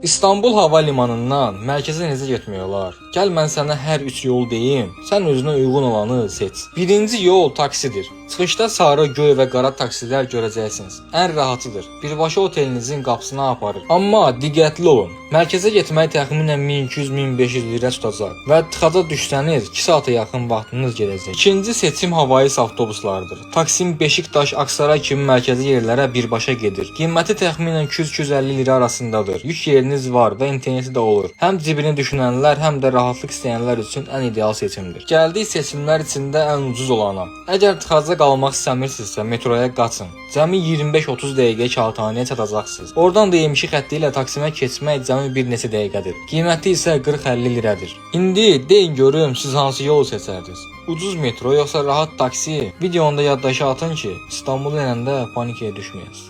İstanbul Hava Limanından mərkəzə necə getmək olar? Gəl mən sənə hər üç yol deyim, sən özünə uyğun olanı seç. Birinci yol taksidir. Çıxışda sarı, göy və qara taksilər görəcəksiniz. Ən rahatıdır. Birbaşa otelinizin qapısına aparır. Amma diqqətli olun. Mərkəzə getmək təxminən 1200-1500 lirə tutacaq və tıxaca düşsəniz 2 saata yaxın vaxtınız gedəcək. İkinci seçim Havaist avtobuslarıdır. Taksim, Beşiktaş, Aksaray kimi mərkəzi yerlərə birbaşa gedir. Qiyməti təxminən 200-250 lirə arasındadır. Yük yeriniz var və interneti də olur. Həm cibini düşünənlər, həm də rahatlıq istəyənlər üçün ən ideal seçimdir. Gəldik seçimlər içində ən ucuz olana. Əgər tıxaca qalmaq istəmirsinizsə, metroya qaçın. Cəmi 25-30 dəqiqəyə Kağıthanəyə çatacaqsınız. Oradan da M2 xətti ilə Taksimə keçmək cəmi bir neçə dəqiqədir. Qiyməti isə 40-50 lirədir. İndi deyin görüm siz hansı yolu seçərdiniz? Ucuz metro yoxsa rahat taksi? Videonu da yaddaşa atın ki, İstanbula enəndə panikaya düşməyəsiniz.